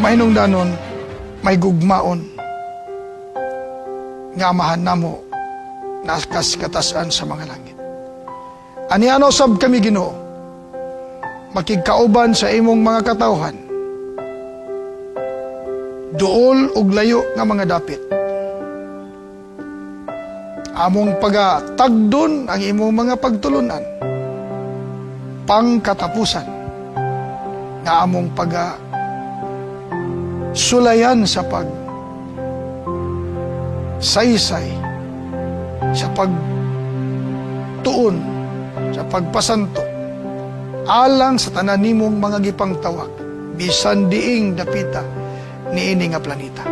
Mahinungdanon, mahigugmaon nga Amahan namo nakas katasan sa mga langit. Aniano sab kami, Ginoo, makigkauban sa imong mga katawhan, duol ug layo nga mga dapit. Among pagatagdon ang imong mga pagtulunan pangkatapusan nga among paga sulayan sa pag saysay, sa pagtuon, sa pagpasanto alang sa tanan nimong mga gipangtawag bisan diing dapita niini nga planeta.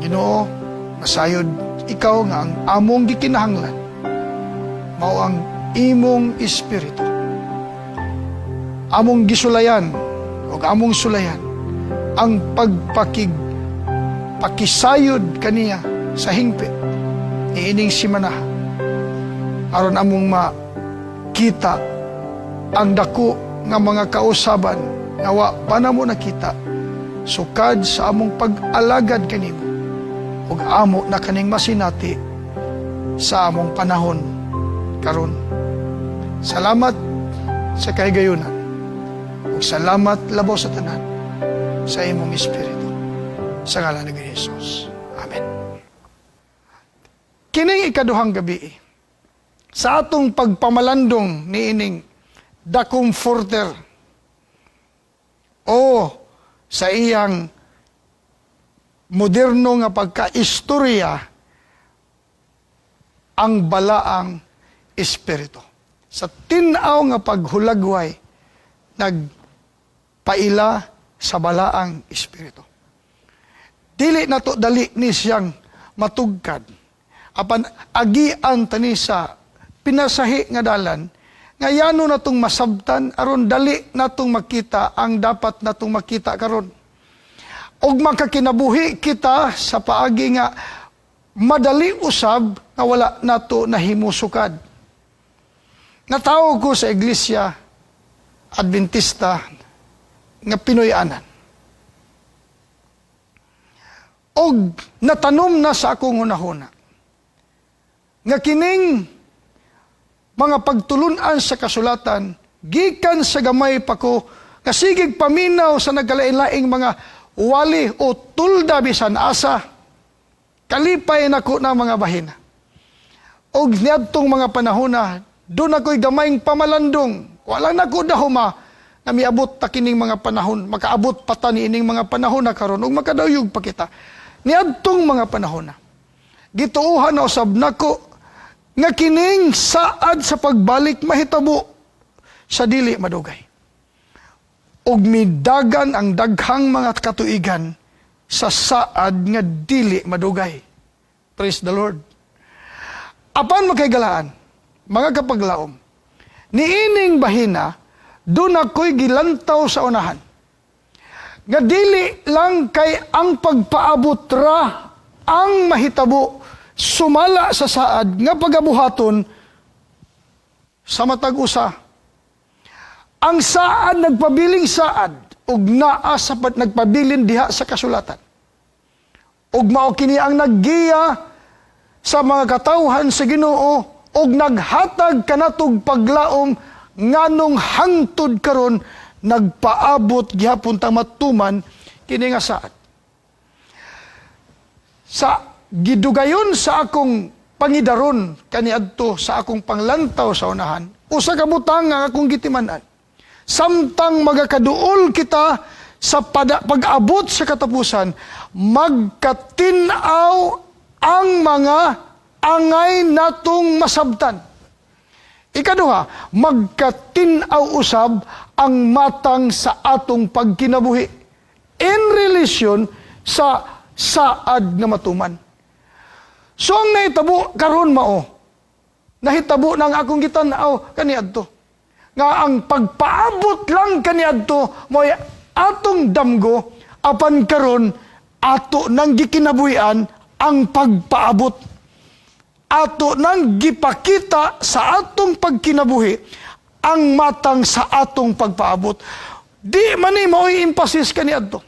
Ginoo, masayod ikaw nga ang among gikinahanglan mao ang imong Espiritu. Among gisulayan ug among sulayan ang pagpakig pakisayod kaniya sa hingpit niining simana aron among makita ang dako nga mga kausaban nga wa pa namo nakita sukad sa among pag-alagad kanimo ug amo na kaning masinati sa among panahon karon. Salamat sa kahigayunan ug salamat labaw sa tanan sa imong Espiritu. Sa ngalan ni Jesus. Amen. Kining ikaduhang gabi sa atong pagpamalandong niining The Comforter o sa iyang moderno nga pagkaistorya, ang Balaang Espiritu. Sa tin-aw nga paghulagway, nagpaila sa Balaang Espiritu. Dili nato dali ni siyang matugkad. Apan agian tani sa pinasahi nga dalan nga yano natong masabtan aron dali natong makita ang dapat natong makita karon. Og makakinabuhi kita sa paagi nga madali usab nga wala nato nahimusukad. Natawo ko sa Iglesia Adventista nga Pinoy-anan. Og natanom na sa akong hunahuna nga kining mga pagtulunan sa kasulatan gikan sa gamay pa ko nga sigig paminaw sa nagkalain-laing mga wali o tulda bisan asa, kalipay nako na mga bahina. Og niadtong mga panahona, doon ako'y gamayng pamalandong. Wala nako dahuma nga miabot ta kining mga panahon, makaabot pa ta niining mga panahon na karon ug makadayog pa kita. Niadtong mga panahon na, gituohan na usab nako nga kining saad sa pagbalik mahitabo sa dili madugay. Ug midagan ang daghang mga katuigan sa saad nga dili madugay. Praise the Lord. Apan makaigalaan, mga kapaglaom, niining bahina, doon ako'y gilantaw sa unahan nga dili lang kay ang pagpaabot ra ang mahitabo sumala sa saad nga pagabuhaton sa matag usa. Ang saad nagpabiling saad ug naa sa nagpabilin diha sa kasulatan. Ug mao kini ang naggiya sa mga katawhan sa Ginoo ug naghatag kanatog paglaom nganong hangtod karon nagpaabot gihapon tang matuman kini nga saad. Sa gidugayon sa akong pangidaron kaniadto sa akong panglantaw sa unahan, usa ka butang nga akong gitiman-an. Samtang magakaduol kita sa pag-abot sa katapusan, magkatin-aw ang mga angay natong masabtan. Ikaduha, magkatin-aw usab ang matang sa atong pagkinabuhi in relation sa saad nga matuman. So ang nahitabo karon mao, nahitabo ng akong gitan-aw kaniadto, nga ang pagpaabot lang kaniadto mo'y atong damgo, apan karon ato nang gikinabuhian ang pagpaabot. Ato nang gipakita sa atong pagkinabuhi ang matang sa atong pagpaabot. Di man ni mao'y emphasis kaniadto.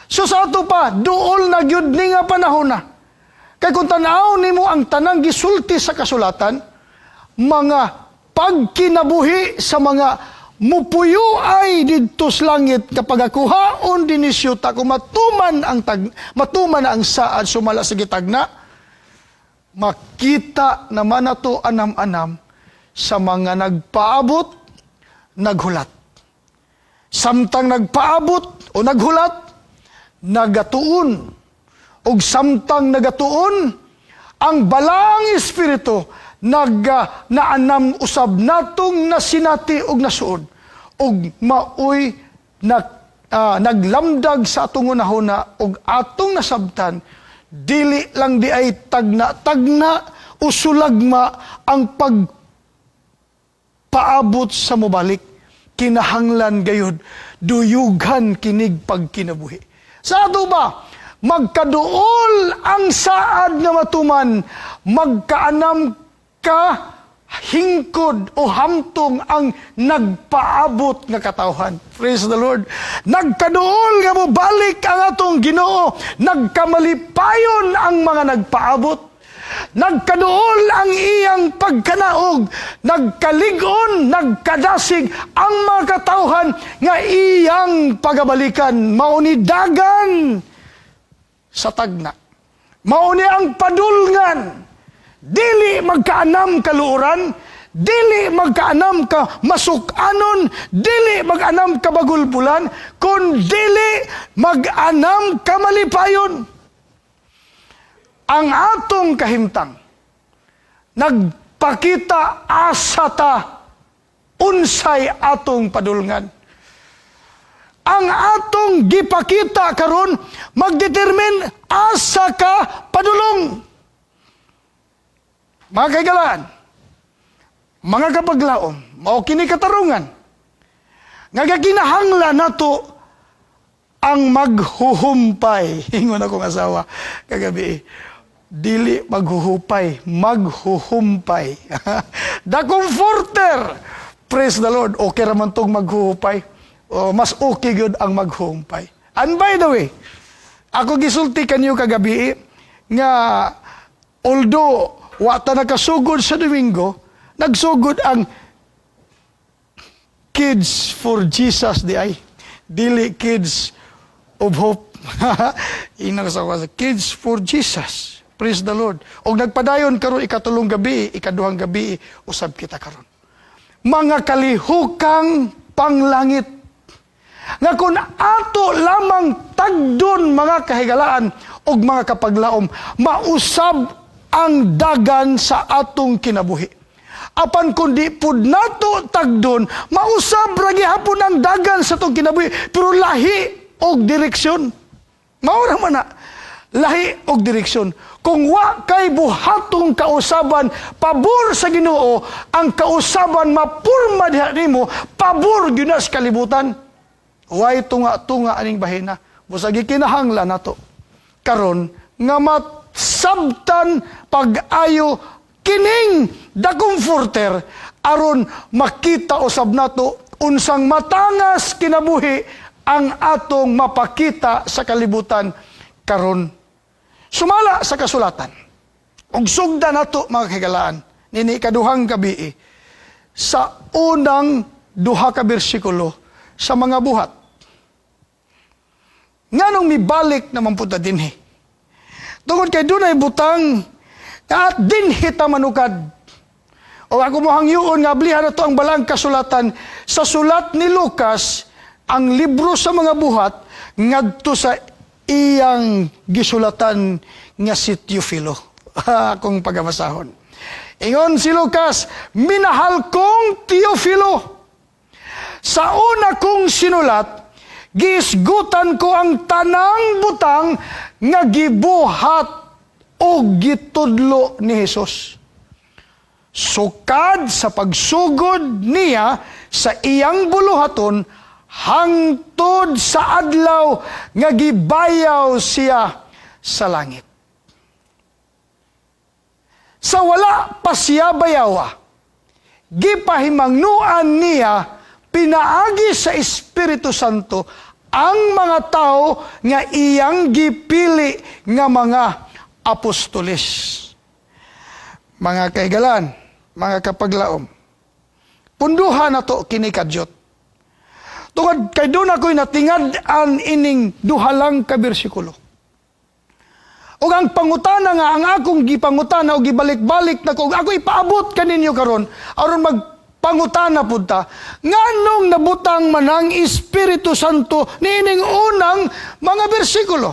So sa ato pa, duol na gyud ni nga panahon na. Kay kung tanaw nimo ang tanang gisulti sa kasulatan, mga pagkinabuhi sa mga mupuyo ay didto sa langit kapag akuhaon din ni syuta kung matuman ang saad sumala sa gitagna, makita naman nato anam-anam sa mga nagpaabot, naghulat. Samtang nagpaabot o naghulat, nagatuon. Og samtang nagatuon, ang Balaang Espiritu naanam usab natong nasinati og nasuod og maoy naglamdag sa atong hunahuna og atong nasabtan, dili lang di ay tagna-tagna o sulagma ang pagpaabot sa mobalik, kinahanglan gayud duyughan kinig pagkinabuhi. Sa ato ba, magkaduol ang saad nga matuman, magkaanam ka hingkod o hamtong ang nagpaabot nga katawhan. Praise the Lord. Nagkaduol nga mobalik ang atong Ginoo, nagkamalipayon ang mga nagpaabot. Nagkaduol ang iyang pagkanaog, nagkalig-on, nagkadasig ang mga katawhan nga iyang pagabalikan. Mao ni dagan sa tagna. Mao ni ang padulngan. Dili magkaanam kaluoran, dili magkaanam ka masukanon, dili mag-anam ka bagulbulan, kun dili mag-anam ka malipayon. Ang atong kahimtang nagpakita asa ta, unsay atong padulngan. Ang atong gipakita karon magdetermine asa ka padulong. Mga kahigalaan, mga kapaglaom, mao kini katarungan nga gakinahanglan nato ang maghuhumpay. Ingon akong asawa kagabi, dili maghuhupay, maghuhumpay. The Comforter. Praise the Lord. Okay raman tong maghuhupay. O, mas okay gyud ang maghuhumpay. And by the way, ako gisulti kanyo kagabi nga although wa ta nakasugod sa Domingo, nagsugod ang Kids for Jesus di ay. Dili Kids of Hope. Inang sa Kids for Jesus. Praise the Lord. Og nagpadayon karon ikatulong gabi, ikaduhang gabi, usab kita karon. Mga kalihukang panglangit. Nga kung ato lamang tagdon, mga kahigalaan og mga kapaglaom, mausab ang dagan sa atong kinabuhi. Apan kung di pud nato tagdon, mausab ra gihapon ang dagan sa atong kinabuhi, pero lahi og direksyon. Mao ra man na. Lahi og direksyon. Kung wa kay buhatong kausaban pabor sa Ginoo, ang kausaban mapurma diha nimo pabor gyud na sa kalibutan. Way tunga-tunga aning bahina. Busa gikinahanglan nato karon nga masabtan pag-ayo kining the Comforter aron makita usab nato unsang matangas kinabuhi ang atong mapakita sa kalibutan karon. Sumala sa kasulatan, ug sugda nato, mga kahigalaan, nini ikaduhang gabi, sa unang duha ka bersikulo sa mga Buhat. Nganong mibalik naman punta dinhi? Tungod kay dunay butang at dinhi ta manukad. O ako mo hangyoon nga ablihan nato ang Balaang Kasulatan sa sulat ni Lucas, ang libro sa mga Buhat, ngadto sa iyang gisulatan nga si Teofilo. Akong pagabasahon. Ingon si Lucas, "Minahal kong Teofilo, sa una kong sinulat, giisgutan ko ang tanang butang nga gibuhat o gitudlo ni Jesus. Sukad sa pagsugod niya sa iyang buluhaton hangtod sa adlaw nga gibayaw siya sa langit. Sa wala pa siya bayawa, gipahimangnuan niya pinaagi sa Espiritu Santo ang mga tao nga iyang gipili nga mga apostoles. Mga kahigalan, mga kapaglaom, punduhan nato kini kadyot. Tungod kay duna ko'y natingad-an ining duha lang ka bersikulo. Ug ang pangutana nga ang akong gipangutana o gibalik-balik na ko, ug ako ipaabot kaninyo karon aron magpangutana pud ta, nganong nabutang man ang Espiritu Santo niining unang mga bersikulo?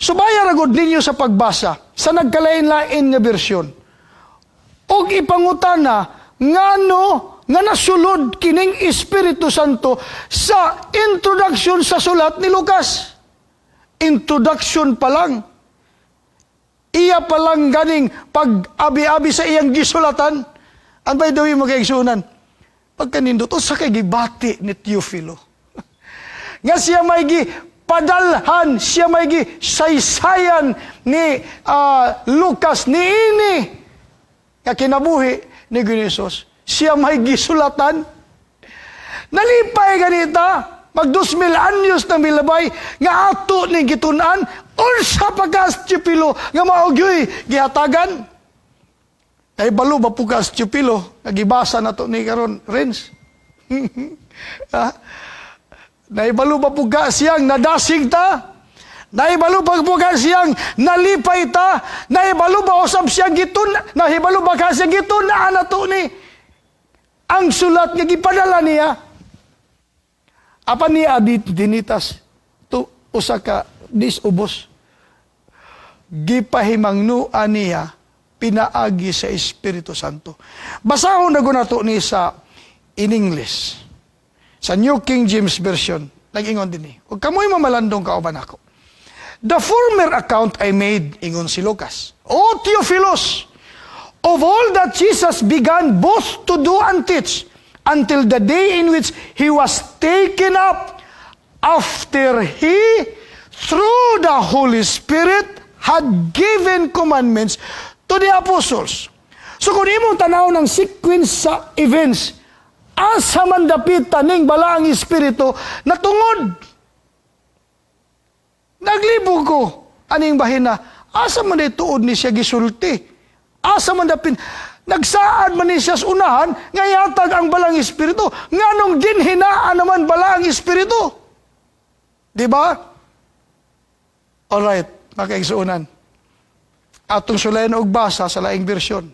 Subaya ra gud ninyo sa pagbasa sa nagkalain-lain nga bersyon. Og ipangutana ngano nga nasulod kining Espiritu Santo sa introduction sa sulat ni Lucas. Introduction pa lang. Iya pa lang ganing pag-abi-abi sa iyang gisulatan. And by the way, mga kaigsuonan, pagkanindot, usa kay gibati ni Teofilo nga siya may gi padalhan, siya may gi saysayan ni Lucas ni ini nga kinabuhi ni Ginoong. Siya may gisulatan. Nalipay ganita, mag 2,000 anyos ng milabay, nga ato ning gitun-an, unsa pa ka Teofilo nga mao gyoy gihatagan. Ay balo ba po ka Teofilo, nga gibasa na to ni karon Renz? Ha? Naibalo ba po ka siyang nadasig ta? Naibalo ba po ka siyang nalipay ta? Naibalo ba usab siyang gitun? Nahibalo ba ka siyang gitun-an na to ni ang sulat nga gipadala niya? Apan niya dinitas to usa ka disubos. Gipahimangnuan niya pinaagi sa Espiritu Santo. Basahon na nato ni sa in English. Sa New King James Version, nag-ingon din ni. Ug kamoy mamalandong kauban ako. "The former account I made," ingon si Lucas, "O Theophilus, of all that Jesus began both to do and teach, until the day in which he was taken up, after he, through the Holy Spirit, had given commandments to the apostles." So kung imong tanaw ng sequence sa events, asa man dapit ning balaang espiritu natungod? Naglibog ko aning bahina, asa man di tuod ni siya gisulti? Asa man dapit? Nagsaad man ni siya sa unahan nga yatag ang balaang espiritu. Nganong dinhinaan naman balaang espiritu? Di ba? Alright, mga kaigsuonan. Atong sulayan og basa sa laing bersyon.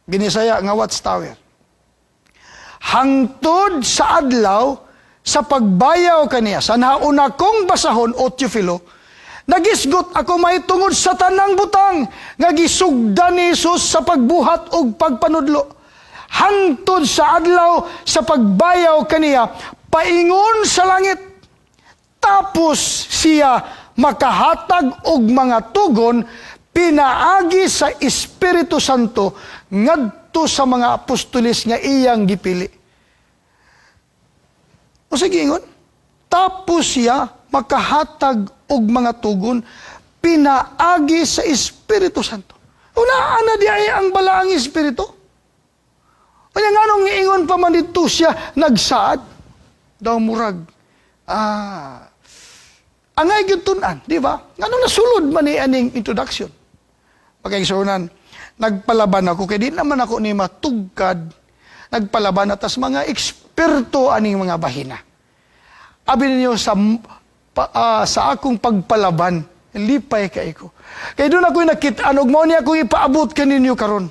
Binisaya nga Watchtower. Hangtod sa adlaw sa pagbayaw kaniya, sa nauna kong basahon, O Teofilo, nagisgot ako mahitungod sa tanang butang nga gisugdan ni Jesus sa pagbuhat og pagpanudlo, hangtod sa adlaw sa pagbayaw kaniya paingon sa langit. Tapos siya makahatag og mga tugon pinaagi sa Espiritu Santo ngadto sa mga apostoles nga iyang gipili. O sige, ingon, tapos siya makahatag og mga tugon pinaagi sa Espiritu Santo. Una na di ay ang balaang Espiritu. Kaya nganong ingon pa man dito siya nagsaad? Daw murag, angay gyud tun-an, di ba? Nganong nasulod man ni aning introduction? Pagkaigsuonan, nagpalaban ako kay di naman ako ni matugkad. Nagpalaban atas mga eksperto aning mga bahina. Abi ninyo sa akong pagpalaban, lipay kay ko. Kay duna ako'y nakit-an og mao ni akong ipaabot kaninyo karon.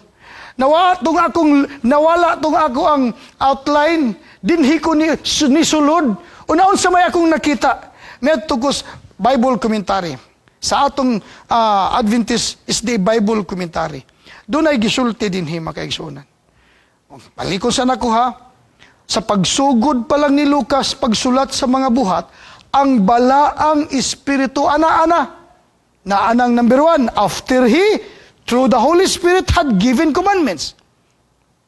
Nawala tong ako ang outline, dinhi ko ni sulod. Unaon sa may akong nakita, may ko Bible commentary. Sa atong Adventist SDA Bible commentary. Dunay gisulti dinhi, mga kaigsuonan. Balikon sa nako ha. Sa pagsugod pa lang ni Lucas pagsulat sa mga Buhat, ang balaang espiritu ana-ana. Naanang number 1, after he, through the Holy Spirit, had given commandments.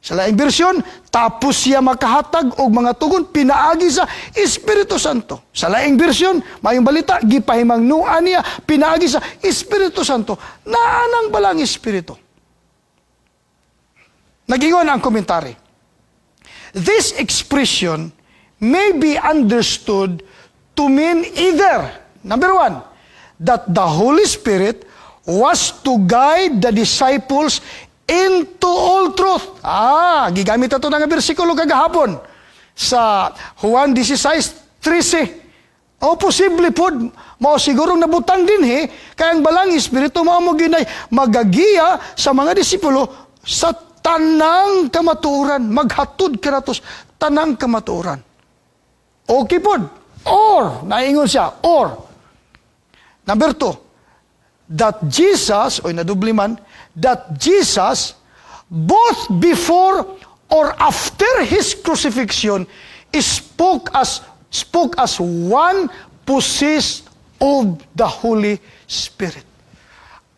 Sa laing bersyon, tapos siya makahatag og mga tugon pinaagi sa Espiritu Santo. Sa laing bersyon, Maayong Balita, gipahimangnuan niya pinaagi sa Espiritu Santo. Naanang balaang Espiritu. Nagingon ang komentary. This expression may be understood to mean either, number one, that the Holy Spirit was to guide the disciples into all truth. Ah, gigamit ato nga bersikulo kagahapon sa Juan 16:13. O posible pod, mao siguro nabutang dinhi, kay ang Balaang Espiritu mao mo ginay magagiya sa mga disipulo sa tanang kamatuoran, maghatod kanato sa tanang kamatuoran. Okay pod. Or, naingon siya, or. Number two, that Jesus, o nadubli man, that Jesus, both before or after His crucifixion, spoke as one possessed of the Holy Spirit.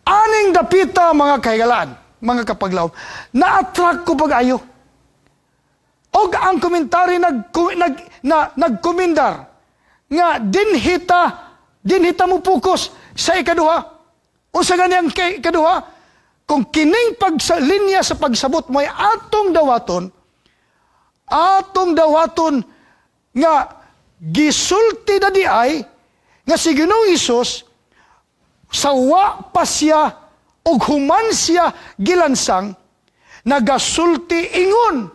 Aning dapita, mga kahigalaan, mga kapaglaom, na-attract ko pag-ayo. Og ang komentary nag, na, nagkomendar nga dinhita mo focus sa ikaduha. Unsa gani ang ikaduha? Kung kining pagsa, linya sa pagsabot mo ay atong dawaton nga gisulti na di ay nga si Ginoong Hesus sa wa pa siya ug human siya gilansang, nagasulti ingon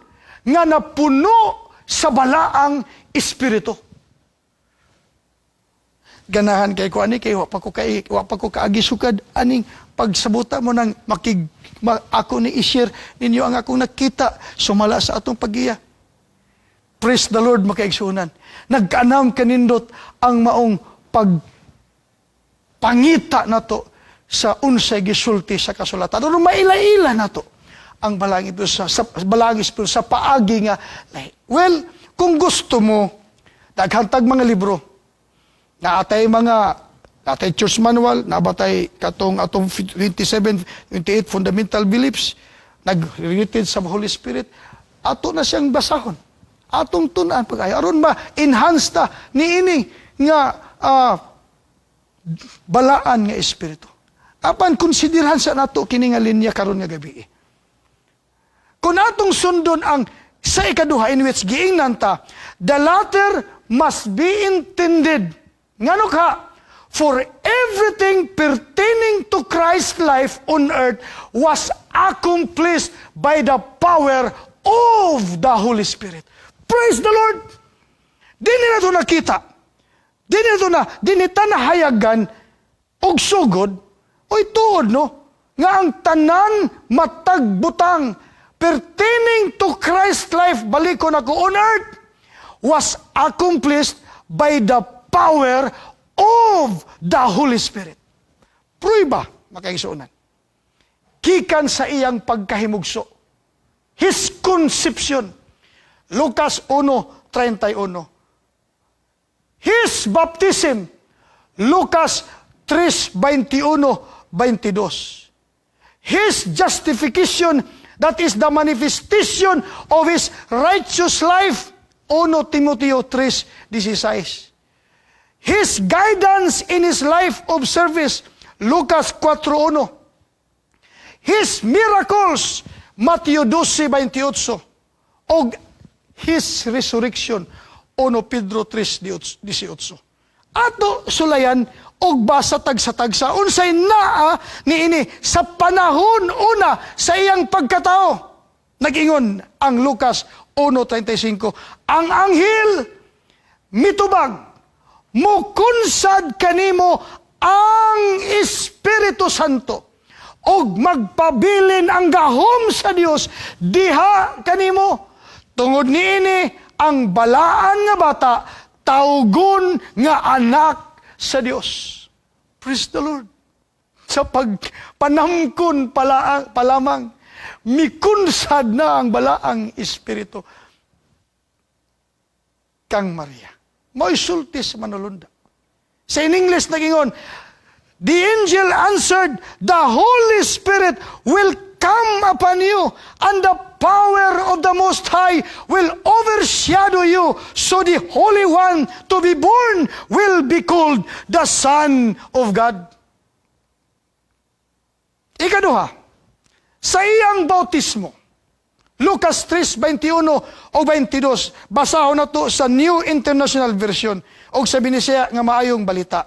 nga napuno sa Balaang Espiritu. Ganahan kay ko ani kay wa pa ko kaagi sukad aning pagsabuta mo nang makig ma, ako ni i-share ninyo ang akong nakita sumala sa atong pagiya. Praise the Lord, makaigsunan. Nagkanam kanindot ang maong pag pangita nato sa unsay gisulti sa kasulatan. Aron maila-ila nato ang Balaang Espiritu sa Balaang Espiritu sa paagi nga lahi. Well, kung gusto mo, daghan tag mga libro. Naatay mga natay church manual, nabatay katong atong 27, 28 fundamental beliefs nag-related sa Holy Spirit. Ato na siyang basahon. Atong tun-an pag aron ma-enhance ta niini nga balaan nga espiritu. Apan konsiderhan sa nato kini nga linya karon nga gabi. Kung atong sundon ang sa ikaduha, in which giingnan ta, the latter must be intended. Ngano ka? For everything pertaining to Christ's life on earth was accomplished by the power of the Holy Spirit. Praise the Lord! Di na to nakita. Di nita nahayagan og sugod, oy tuod no, nga ang tanan matag butang pertaining to Christ's life, balikon ako, on earth was accomplished by the power of the Holy Spirit. Pruiba, makaigsuonan. Gikan sa iyang pagkahimugso. His conception. Lucas 1:31. His baptism. Lucas 3:21, 22. His justification, that is the manifestation of His righteous life, 1 Timoteo 3:16. His guidance in His life of service, Lucas 4:1. His miracles, Mateo 12:28. Og His resurrection, 1 Pedro 3:18. Ato sulayan og basa tagsa-tagsa unsay naa niini sa panahon una sa iyang pagkatao. Nag-ingon ang Lucas 1:35, ang anghel mitubag, "Mukunsad kanimo ang Espiritu Santo ug magpabilin ang gahom sa Dios diha kanimo. Tungod niini ang balaan nga bata tawgon nga anak sa Dios." Praise the Lord. Sa pagpanangkon pa lamang, mikunsad na ang Balaang Espiritu kang Maria. Mo'y sulti sa manulunda. Sa in English nagingon, the angel answered, "The Holy Spirit will come upon you, and the power of the Most High will overshadow you. So the Holy One to be born will be called the Son of God." Ikaduha, sa iyang bautismo, Lucas 3:21 o 22. Basahon nato sa New International Version o sa Binisaya nga Maayong Balita.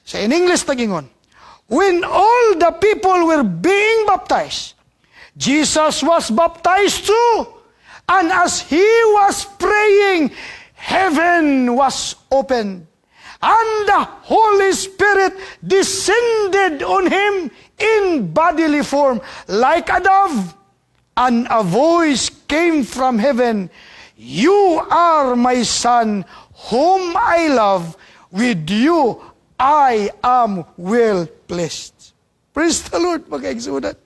Sa in English nag-ingon, "When all the people were being baptized, Jesus was baptized too. And as he was praying, heaven was opened. And the Holy Spirit descended on him in bodily form like a dove. And a voice came from heaven, 'You are my Son, whom I love. With you I am well pleased.'" Praise the Lord, mga kaigsuonan.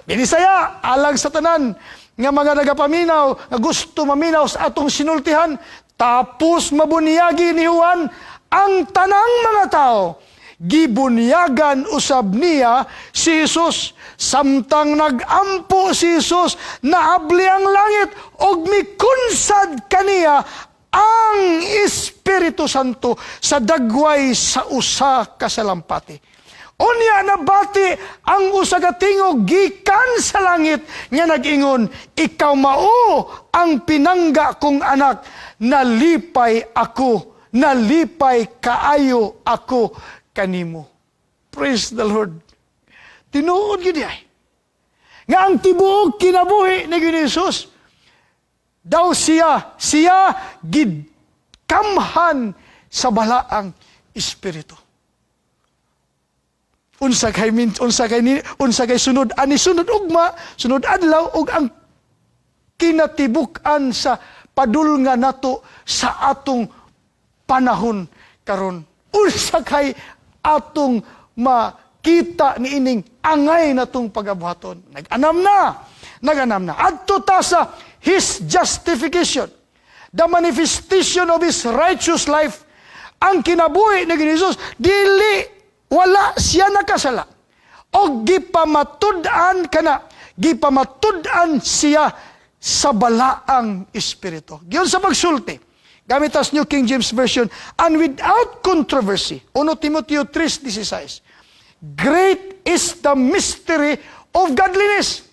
Binisaya, alang sa tanan nga mga nagapaminaw, nga gusto maminaw sa atong sinultihan, tapos mabunyagi ni Juan ang tanang mga tao, gibunyagan usab niya si Jesus. Samtang nagampo si Jesus, naabli ang langit ug mikunsad kaniya ang Espiritu Santo sa dagway sa usa ka salampati. Unya nabati ang usa ka tingog gikan sa langit nga nag-ingon, "Ikaw mao ang pinangga kong anak, nalipay ako, nalipay kaayo ako kanimo." Praise the Lord. Tinuod gid ay nga ang tibuok kinabuhi ni Jesus, daw siya, siya gidkamhan sa Balaang Espiritu. Unsa kay sunod ani, sunod ugma, sunod adlaw, ug ang kinatibuk-an sa padulngan nato sa atong panahon karon. Unsa kay atong makita niining angay natong pagabuhaton? Nag-anam na. Nag-anam na. Adto ta sa his justification. The manifestation of his righteous life. Ang kinabuhi ni Jesus, dili, wala siya nakasala. O gipamatud-an kana, gipamatud-an siya sa Balaang Espiritu. Giyon sa pagsulti, gamit as New King James Version, "And without controversy," 1 Timoteo 3:16, "Great is the mystery of godliness.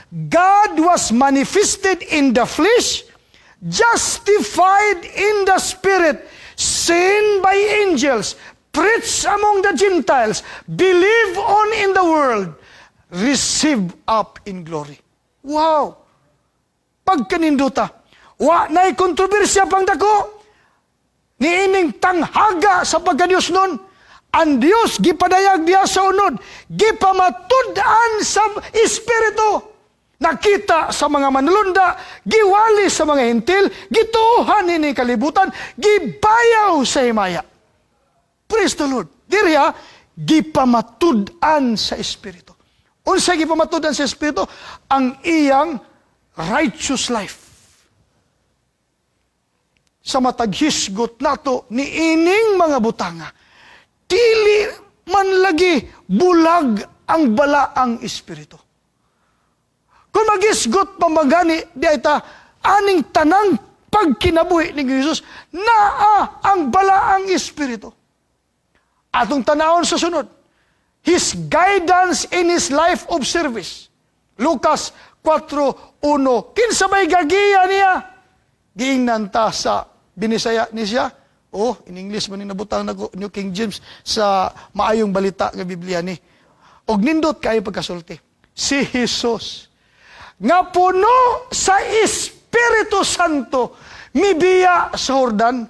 God was manifested in the flesh, justified in the spirit, seen by angels, preached among the Gentiles, believed on in the world, received up in glory." Wow! Pagkaninduta, wa na'y kontrobersya pang dako niining tanghaga sa pagka-Diyos nun. Ang Diyos gipadayag diya sa unod, gipamatud-an sa Espiritu. Nakita sa mga manulunda, giwali sa mga Hentil, gituohan ini kalibutan, gibayaw sa himaya. Praise the Lord. Diriya, gipamatud-an sa Espiritu. Unsa gipamatud-an sa Espiritu? Ang iyang righteous life. Sa matag hisgot nato ni ining mga butanga, dili man lagi bulag ang Balaang Espiritu. Kung magisgot pa magani, di ay ta, aning tanang pagkinabuhi ni Jesus, naa ang Balaang Espiritu. Atong tanawon sa sunod, his guidance in his life of service. Lucas 4:1. Kinsa may gagiya niya? Giingnan ta sa Binisaya ni siya. Oh, in English man ni nabutang nako, New King James, sa Maayong Balita nga Biblia ni. Og nindot kayo pagkasulti. Si Jesus nga puno sa Espiritu Santo mibiya sa Jordan.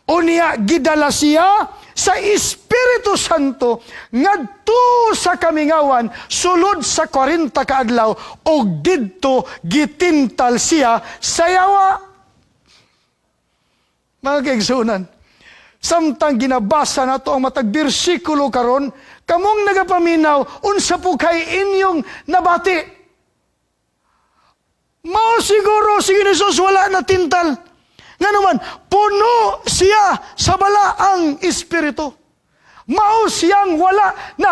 Unya gidala siya sa Espiritu Santo ngadto sa kamingawan sulod sa 40 ka adlaw ug didto gitintal siya sa yawa. Mga kaigsuonan, samtang ginabasa nato ang matag bersikulo karon, kamong nagapaminaw, unsa po kay inyong nabati? Mao siguro si Jesus wala na tintal. Nga naman, puno siya sa Balaang Espiritu. Mao siyang wala na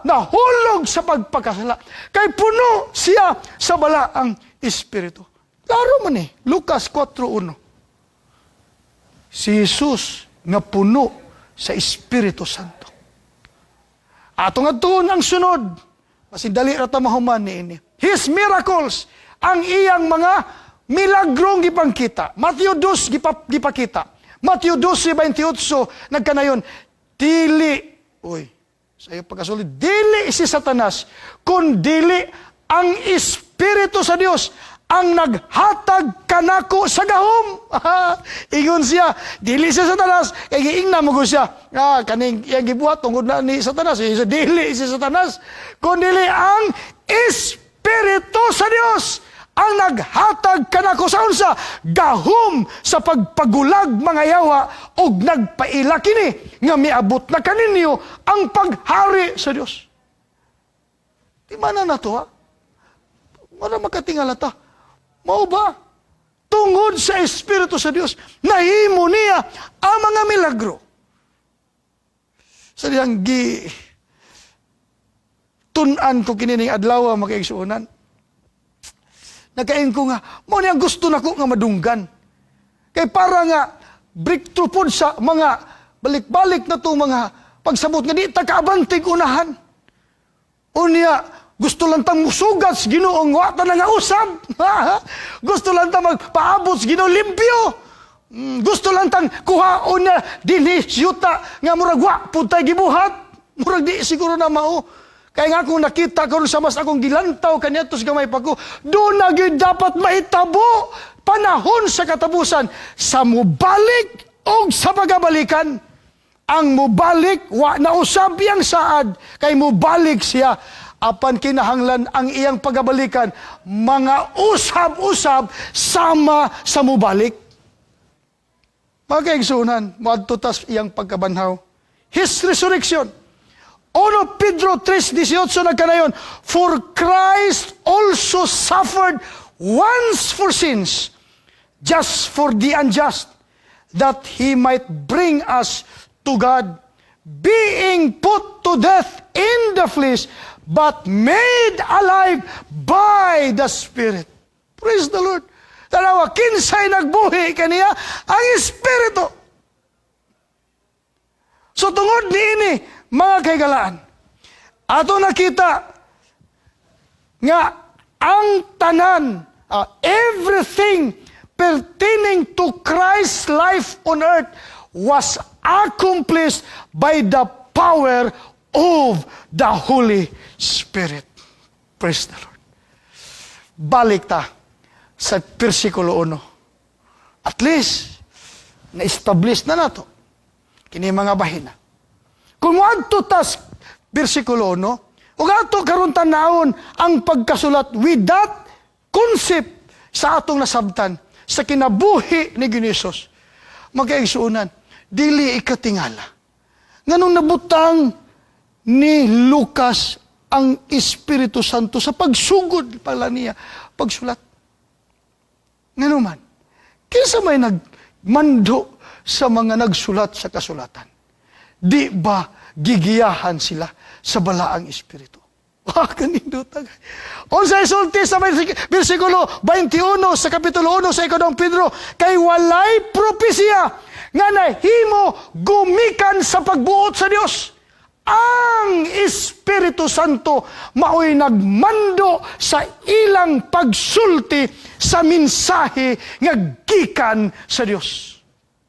nahulog sa pagpakasala. Kay puno siya sa Balaang Espiritu. Klaro man eh, Lucas 4:1. Si Jesus nga puno sa Espiritu Santo. Atong adtuon ang sunod. Masin dali ra ta mahuman ni ini. His miracles, ang iyang mga milagrong gipangkita. Mateo 2 gipakita. Mateo 12:28 nagkanayon, dili, uy, sa iyo pagkasuli, dili si Satanas, kun dili ang Espiritu sa Dios ang naghatag kanako sa gahom. Ingon siya, dili si Satanas, kay giingna mo ko siya. Ah, kaning iyang gibuhat tungod na ni Satanas. Eh, dili si Satanas, kun dili ang Espiritu sa Dios ang naghatag kanako sa unsa? Gahom sa pagpagulag mga yawa, og nagpaila kini nga miabot na kaninyo ang paghari sa Dios. Di man na nato, ha? Wala makatingala ta. Mao ba? Tungod sa Espiritu sa Dios, nahimo niya ang mga milagro. Sa diyang gi tun-an ko kini ning adlaw, mga kaigsuonan. Nakain ko nga, mao niya gusto nako nga madunggan. Kay para nga breakthrough pod sa mga balik-balik na to mga pagsabot nga di ta kaabantig unahan. Unya, gusto lang tang musugat sa Ginoo wa ta na nga usab. Gusto lang tang magpaabot sa Ginoo limpyo. Gusto lang tang kuhaon niya dinhi yuta nga murag wa pud tay gibuhat. Murag di siguro na mao. Kaya nga akong nakita karon sa mas akong gilantaw kaniadto sa gamay pa ko, doon na gyud dapat mahitabo panahon sa katapusan sa mubalik og sa pagabalikan. Ang mubalik wa na usab iyang saad kay mubalik siya, apan kinahanglan ang iyang pagabalikan mga usab-usab sama sa mubalik. Mga kaigsuonan, moadto tas iyang pagkabanhaw. His resurrection. 1 Pedro 3:18 nagkanayon, "For Christ also suffered once for sins, just for the unjust, that He might bring us to God, being put to death in the flesh, but made alive by the Spirit." Praise the Lord. Tanawa, kinsay nagbuhi kaniya? Ang Espiritu. So tungod niini, mga kahigalaan, ato nakita nga ang tanan, everything pertaining to Christ's life on earth was accomplished by the power of the Holy Spirit. Praise the Lord. Balik ta sa versikulo 1. At least, na-establish na nato kini mga bahina. Kung moadto tas versikulo 1, ug ato karon tanawon ang pagkasulat with that concept sa atong nasabtan sa kinabuhi ni Ginoo. Magkaigsuonan, dili ikatingala nganong nabutang ni Lucas ang Espiritu Santo sa pagsugod pala niya pagsulat. Ngano man, kinsa may nagmando sa mga nagsulat sa kasulatan? Di ba gigiyahan sila sa Balaang Espiritu? Wah, kanindot. Unsa isulti sa versikulo 21 sa kapitulo 1 sa Ikalawang Pedro? Kay walay propesiya nga nahimo gumikan sa pagbuot sa Dios. Ang Espiritu Santo maoy nagmando sa ilang pagsulti sa mensahe nga gikan sa Dios.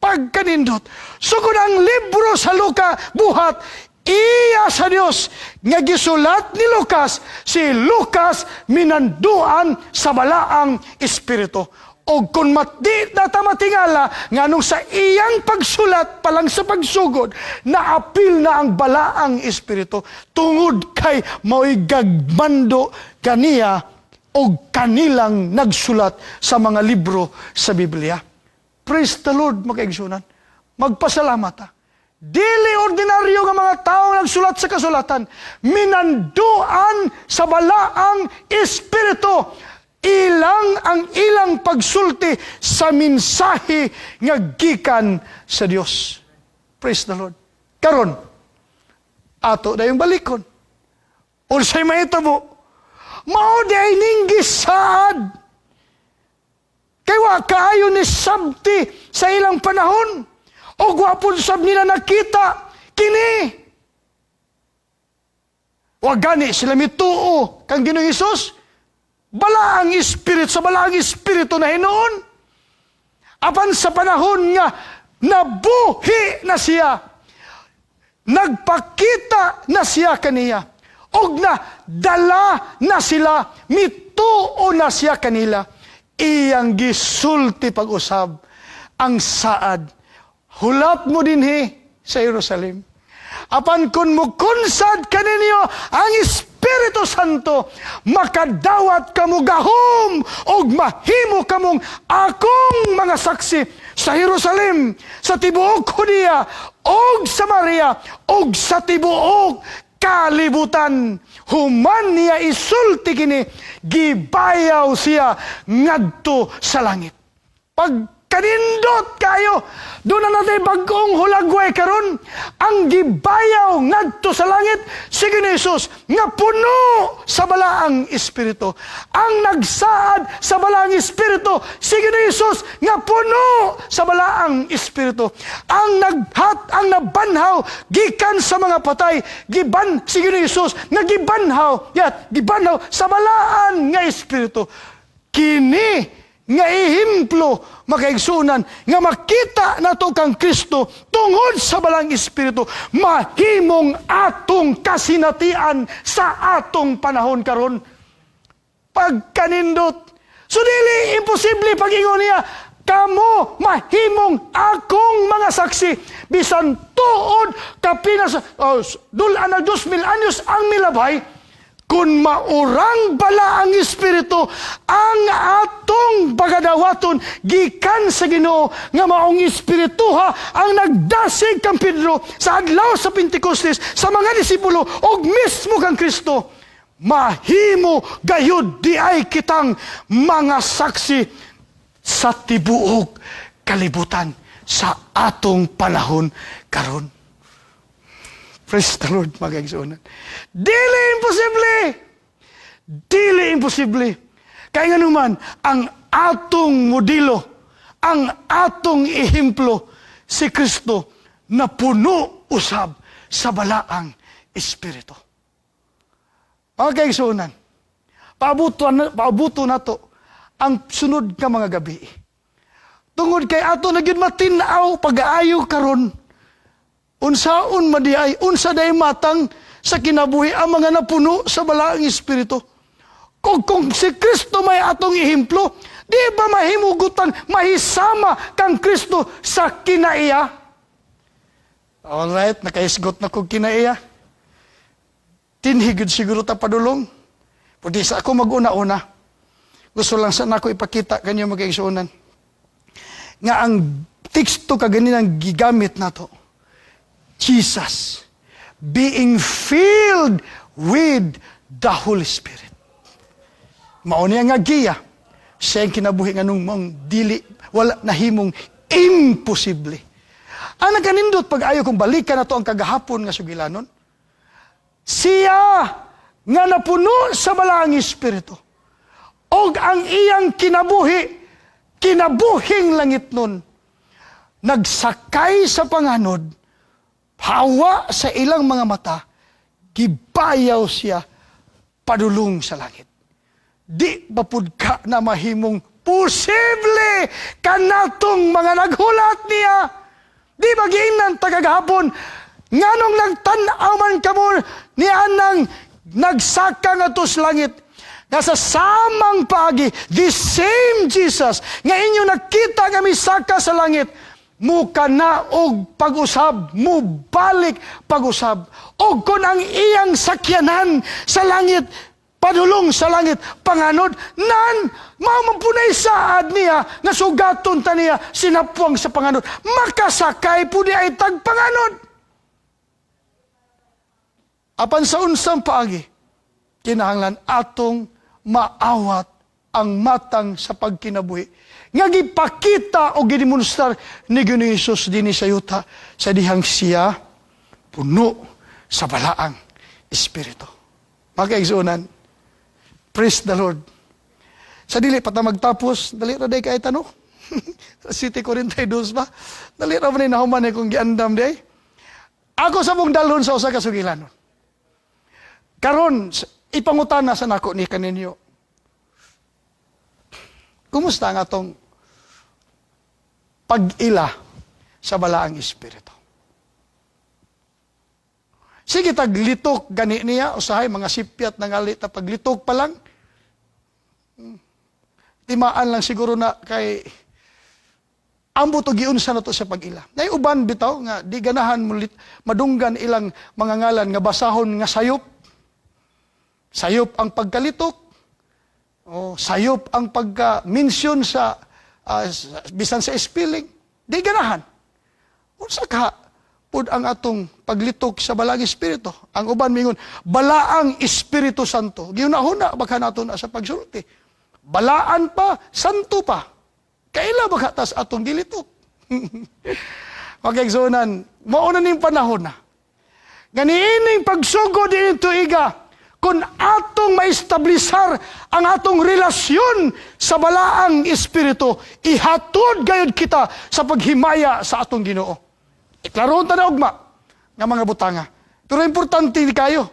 Pagkanindot. So kung ang libro sa Luka buhat iya sa Dios nga gisulat ni Lucas, si Lucas minanduan sa Balaang Espiritu. O kung mati na ta matingala nganong sa iyang pagsulat pa lang sa pagsugod, naapil na ang Balaang Espiritu tungod kay mao'y gagmando kaniya o kanilang nagsulat sa mga libro sa Biblia. Praise the Lord, mga kaigsuonan. Magpasalamat ta. Dili ordinaryo nga mga tao nagsulat sa kasulatan. Minanduan sa Balaang Espiritu. Ilang ang ilang pagsulti sa mensahe nga gikan sa Dios. Praise the Lord. Karon, ato na yung balikon. Unsay mahitabo? Mao di ay ning gisaad. Kay wa kaayo ni sabti sa ilang panahon. O wa pud sab nila nakita kini. Wa gani sila mituo kang Ginoong Hesus. Balaang Espiritu, sa Balaang Espiritu na hinuon. Apan sa panahon nga nabuhi na siya, nagpakita na siya kaniya, og na dala na sila, mituo na siya kanila, iyang gisulti pag-usab ang saad, "Hulat mo dinhi sa Jerusalem. Apan kung mukunsad kaninyo ang Espiritu Santo, makadawat kamo gahom og mahimo kamong akong mga saksi sa Jerusalem, sa tibuok Judea og Samaria og sa tibuok kalibutan." Human niya isulti kini, gibayaw siya ngadto sa langit. Pagkanindot kayo, duna na tay bag-ong hulagway karon. Ang gibayaw ngadto sa langit si Ginoong Hesus nga puno sa Balaang Espiritu. Ang nagsaad sa Balaang Espiritu si Ginoong Hesus nga puno sa Balaang Espiritu. Ang naghat ang nabanhaw gikan sa mga patay giban si Ginoong Hesus nga gibanhaw yat gibanhaw sa Balaan nga Espiritu. Kini nga ehemplo, mga kaigsuonan, nga makita nato kang Kristo tungod sa Balaang Espiritu, mahimong atong kasinatian sa atong panahon karon. Pagkanindot. So dili imposible pag-ingon niya, "Kamo mahimong akong mga saksi," bisan tuod kapinas, oh, dul-an na 2,000 anyos ang milabay. Kung maurang Balaang Espiritu ang atong pagadawaton gikan sa Ginoo, nga maong espirituha ang nagdasig kang Pedro sa adlaw sa Pentecostes, sa mga disipulo og mismo kang Kristo, mahimo gayud di ay kitang mga saksi sa tibuok kalibutan sa atong panahon karon. Praise the Lord, mga kaigsuonan. Dili imposible! Dili imposible. Kaya nga naman, ang atong modelo, ang atong ehemplo, si Kristo na puno usab sa Balaang Espiritu. Mga kaigsuonan, paabuto na to ang sunod nga mga gabi. Tungod kay ato na gyud matin-aw pag-aayo karon unsaon man di ay, unsa day matang sa kinabuhi ang mga napuno sa Balaang Espiritu. Kung si Kristo may atong ehemplo, di ba mahimugutan, mahisama kang Kristo sa kinaiya? Alright, nakaisgot na kog kinaiya. Tinhigid siguro ta padulong. Pwede sa ako mag-una-una. Gusto lang sana ako ipakita kanyo, mga kaigsuonan, nga ang teksto kaganinang gigamit nato, Jesus being filled with the Holy Spirit. Mao niya nga giya siya ang kinabuhi nga nung mong dili wala nahimong imposible. Ang nagkanindot pag-ayo kung balikan na to ang kagahapon nga sugilanon, siya nga napuno sa Balaang Espiritu og ang iyang kinabuhi kinabuhing langit nun, nagsakay sa panganod, hawa sa ilang mga mata, gibayaw siya padulong sa langit. Di ba pud ka na mahimong posible kanatong mga naghulat niya? Di ba giingnan ta kagahapon, nganong nagtan-aw man kamo ni anang nagsaka ngadto sa langit? Nga sa samang paagi, the same Jesus nga inyo nakita nga misaka sa langit, mukanaog pag-usab, mubalik pag-usab. Og kung ang iyang sakyanan sa langit, padulong sa langit, panganod, nan, mao man punay saad niya, nga sugaton ta niya, sinapwang sa panganod, makasakay po di ay tagpanganod. Apan sa unsang paagi, kinahanglan atong maawat ang matang sa pagkinabuhi nga gipakita o gidemonstrar ni Ginoong Hesus dinhi sa yuta sa dihang siya puno sa Balaang Espiritu. Mga kaigsuonan, praise the Lord. Sa dili pa ta magtapos, dali ra day kay tanong. 7:42 ba? Dali ra man ni nahuman eh kung giandam day. Ako sa mong dalhon sa usa ka sugilanon. Karon ipangutana sa nako ni kaninyo. Kumusta ang atong pag-ila sa Balaang Espiritu? Sige taglitok gani niya, usahay mga sipyat na ngali ta paglitok pa lang. Timaan lang siguro na kay ambot og giunsa na to sa pag-ila. Nay uban bitaw nga di ganahan mulit madunggan ilang mga ngalan nga basahon nga sayop. Sayop ang pagkalitok. O sayop ang pagka-mention sa bisan sa spelling. Di ganahan. Unsa ka pud ang atong paglitok sa Balaang Espiritu? Ang uban mingon, Balaang Espiritu Santo. Giuna-huna baka nato na sa pagsulti. Balaan pa, santo pa. Kaila baka tas atong gilitok? Okay, igsuonan, mao na ning panahon na. Ganiining pagsugod ini tuiga, kung atong maestablisar ang atong relasyon sa Balaang Espiritu, ihatod gayud kita sa paghimaya sa atong Ginoo. Iklaroon ta na ugma nga mga butanga. Pero importante kayo.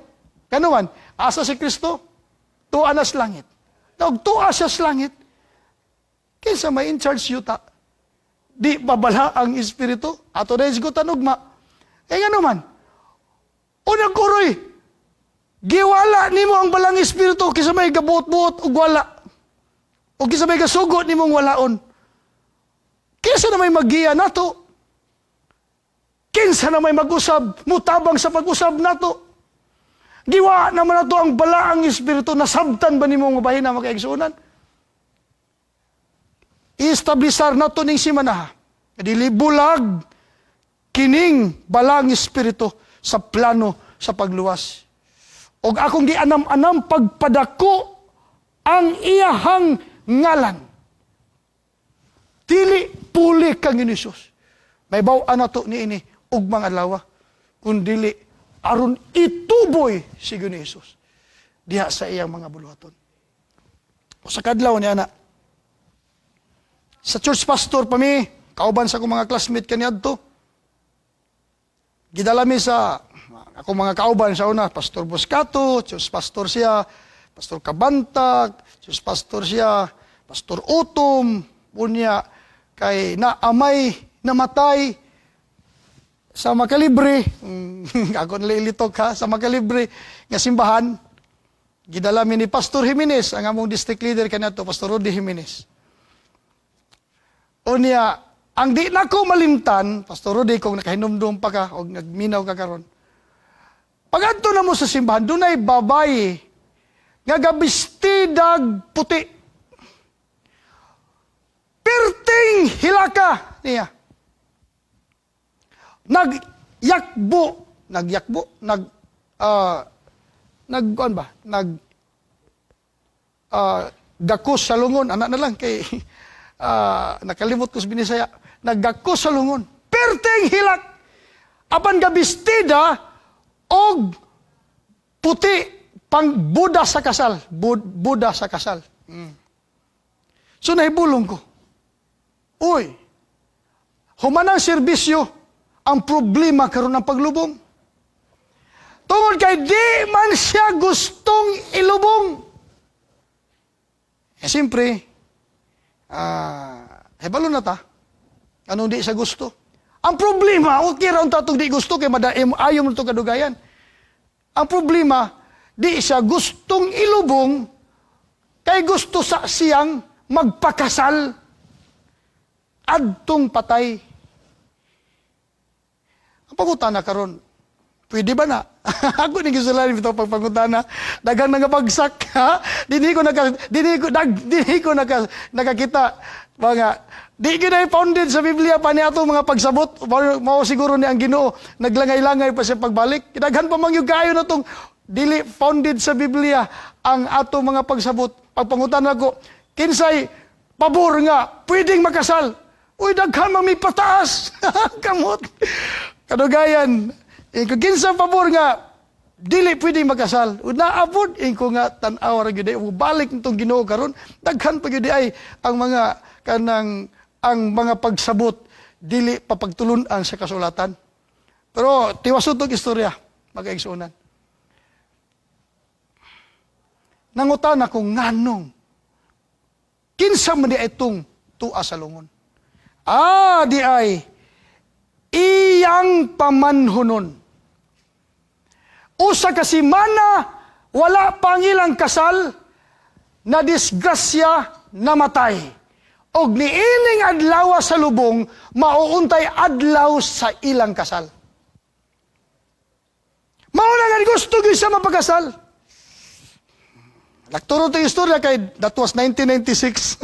Kanuman, asa si Kristo? Tuwa na sa langit. Ug tuwa siya sa langit, kinsa may in charge yuta? Di babala ang Espiritu? Ato na isgutan ugma. Eh nga naman, unang kuroy, giwala nimo ang Balang Espiritu kinsa may gabuot-buot ug wala. O kinsa may gasugo nimong walaon. Kinsa na may magiya nato? Kinsa na may mag-usab, mutabang sa pag-usab nato? Giwa naman nato ang Balaang Espiritu, nasabtan ba nimo nga bahin na makaigsuonan? I-establisar nato ning simanaha. Dili bulag kining Balaang Espiritu sa plano sa pagluwas. Og akong gianam-anam pagpadako ang iyahang ngalan. Dili puli kang Hesus. May baw-an nato niini ugmang adlaw, kun dili aron ituboy si Ginoong Hesus diha sa iyang mga buluhaton. O sa kadlaw niya na sa church pastor pa mi, kauban sa akong mga classmate kaniadto. Gidala mi sa akong mga kauban sa una, Pastor Boscato, church pastor siya, Pastor Kabantak, church pastor siya, Pastor Utom, unya kay na amay namatay sa makalibre, ako nalilitok ha, sa makalibre nga simbahan, gidala mi ni Pastor Jimenez, ang among district leader kaniadto, Pastor Rudy Jimenez. Unya, ang di na ko malimtan, Pastor Rudy, kung nakahinumdum pa ka o nagminaw ka karon. Pagadto na mo sa simbahan, dunay babayi nga gabestidag puti. Perting hilaka niya. Nagyakbo, nagyakbo, nag kuan ba? Nag gakos sa lungon, anak na lang kay nakalimot ko sa Binisaya. Naggakos sa lungon. Perting hilak. Apan gabistida og puti pang buda sa kasal. Buda sa kasal. So nahibulong ko. Uy, human ang serbisyo, ang problema karon ang paglubong. Tungod kay di man siya gustong ilubong. Eh, siyempre, hebalo na ta. Anong di siya gusto? Ang problema, okay ra unta di gusto kay madaim ayo mo to kadugayan. Ang problema, di siya gustong ilubong kay gusto sa siyang magpakasal adtong patay. Ang pangutana karon, pwede ba na? Ako ni gisulan bitaw pagpangutana, daghang nangabagsak ha. Dinhi ko nakakita mga di gyud ay founded sa Biblia pa ni atong mga pagsabot. Mao siguro ni ang Ginoo naglangay-langay pa siya pagbalik. Daghan pa man gyud kaayo na tong dili founded sa Biblia ang atong mga pagsabot. Pagpangutana ko, kinsay pabor nga pwedeng makasal? Uy, daghan man mi pataas. Kamot. Kadugayan, kung kinsa pabor nga dili pwedeng makasal. Naabot ko nga tan-aw ra gyud ay balik nitong Ginoo karon, daghan pa gyud ay ang mga kanang ang mga pagsabot dili papagtulun-an sa kasulatan. Pero tiwason tong istorya, magaigsuonan. Nangutana ko nganong kinsa Kinsa man di itong tua sa lungon? Ah, di ay iyang pamanhunon. Usa ka semana wala pa ang ilang kasal, na disgrasya, namatay. Og niining adlaw sa lubong, mauuntay adlaw sa ilang kasal. Mao na nga gusto gyud siya mapakasal. Nakturo to istorya kay that was 1996.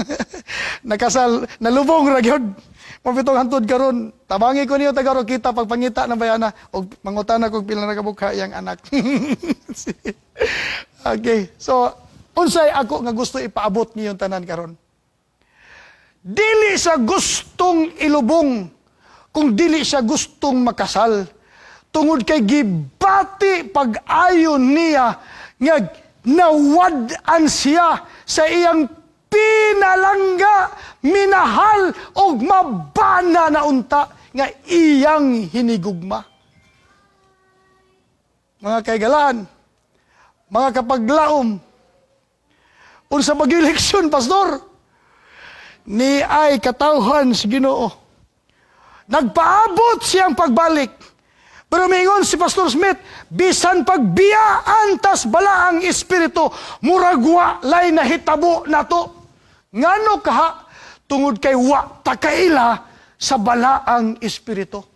Nakasal, nalubong ra gyud. Mapitong hantod karon. Tabangi ko niyo taga kita pagpangita ng bayana og mangutana kog pila na kabukha iyang anak. Okay. So, unsay ako nga gusto ipaabot niyong tanan karon? Dili sa gustong ilubong kung dili siya gustong makasal tungod kay gibati pag-ayon niya nga nawad-an siya sa iyang pinalangga, minahal og mabana na unta nga iyang hinigugma. Mga kaigalaan, mga kapaglaom, unsa ba leksyon, pastor? Ni ay katawhan sa Ginoo. Nagpaabot siyang pagbalik. Pero mingon si Pastor Smith, bisan pagbiyaan tas balaang espiritu, murag wa lay nahitabo nato. Ngano kaha? Tungod kay wa ta kaila sa balaang espiritu.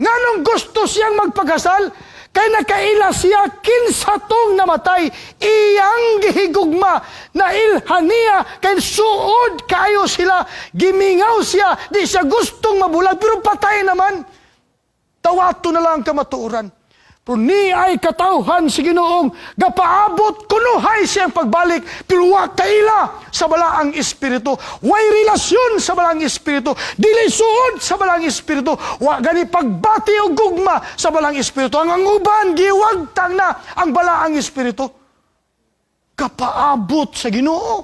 Nganong gusto siyang magpakasal? Kay nakaila siya kinsa tong namatay, iyang gihigugma, nailhan niya, kay suod kayo sila, gimingaw siya, di siya gustong mabulag, pero patay naman. Tawato na lang ang kamatuoran. Pero ni ay katawhan si Ginoong gapaabot kunuhay siyang pagbalik, pero wa kaila sa balaang espiritu. Way relasyon sa balaang espiritu. Dili suod sa balaang espiritu. Wa gani pagbati o gugma sa balaang espiritu. Ang uban giwagtang na ang balaang espiritu. Kapaabot sa Ginoo.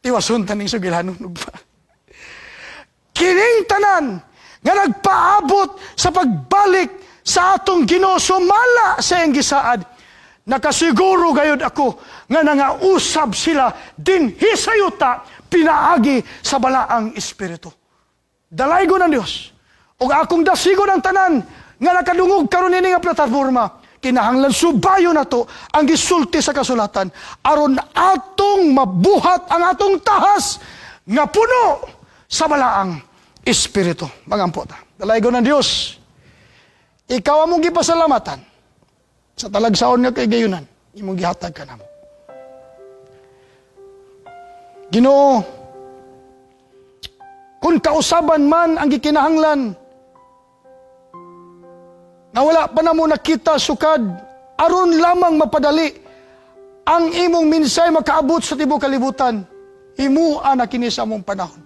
Tiwason taning sugilanon pa. Kining tanan nga nagpaabot sa pagbalik sa atong Ginoo sumala sa iyang gisaad, nakasiguro gayud ako nga nangausab sila dinhi sa yuta pinaagi sa balaang espiritu. Dalaygon ang Dios ug akong dasigon ang tanan nga nakadungog karon ini nga plataporma. Kinahanglan subayo nato ang gisulti sa kasulatan aron atong mabuhat ang atong tahas nga puno sa balaang espiritu. Mangampo ta. Dalaygon ng Dios. Ikaw among gipasalamatan sa talagsaon nga kay gayunan imong gihatag kanamo. Ginoo, kung kausaban man ang gikinahanglan nga wala pa namo nakita sukad aron lamang mapadali ang imong minsay makaabot sa tibuok kalibutan, himua na kini sa among panahon.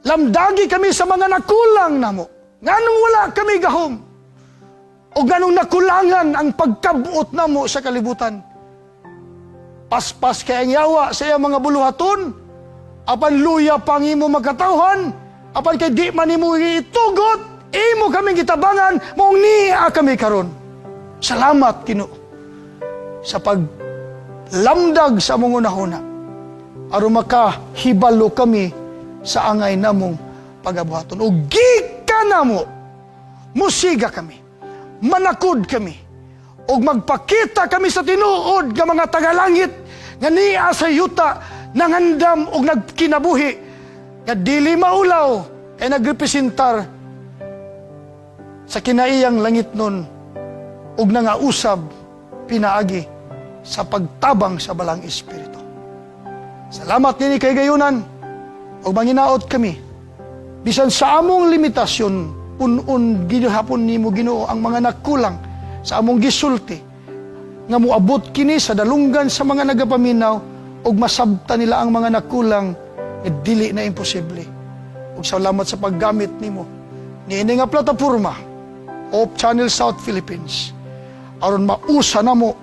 Lamdagi kami sa mga nakulang namo. Nganong wala kami gahom? O nganong nakulangan ang pagkabuot namo sa kalibutan? Paspas kay ang yawa sa iyang mga buluhaton, apan luya pang imo magkatawhan, apan kay di man imo itugot, imo kaming gitabangan, maong niya kami karon. Salamat, Ginoo, sa paglamdag sa among unahuna, aron makahibalo kami sa angay namong pagabuhaton. O gikan namo, musiga kami, manakod kami, og magpakita kami sa tinuod nga mga tagalangit nga niya sa yuta nangandam og nagkinabuhi nga dili maulaw kay nagrepresentar sa kinaiyang langit nun og nangausab pinaagi sa pagtabang sa balang espiritu. Salamat nini kay gayunan og manginaot kami bisan sa among limitasyon, punon gihapon nimo, Ginoo, ang mga nakulang sa among gisulti nga moabot kini sa dalunggan sa mga nagapaminaw ug masabta nila ang mga nakulang nga dili na imposible. Ug salamat sa paggamit nimo niini nga plataporma, Hope Channel South Philippines, aron mausa namo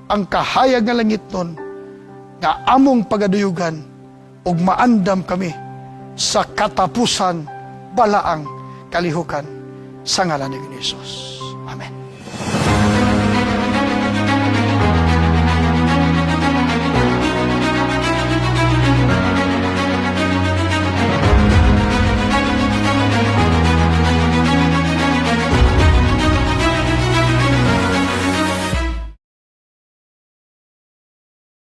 ang kahayag nga langit nun nga among pagaduyugan ug maandam kami sa katapusan balaang kalihukan sa ngalan ni Jesus.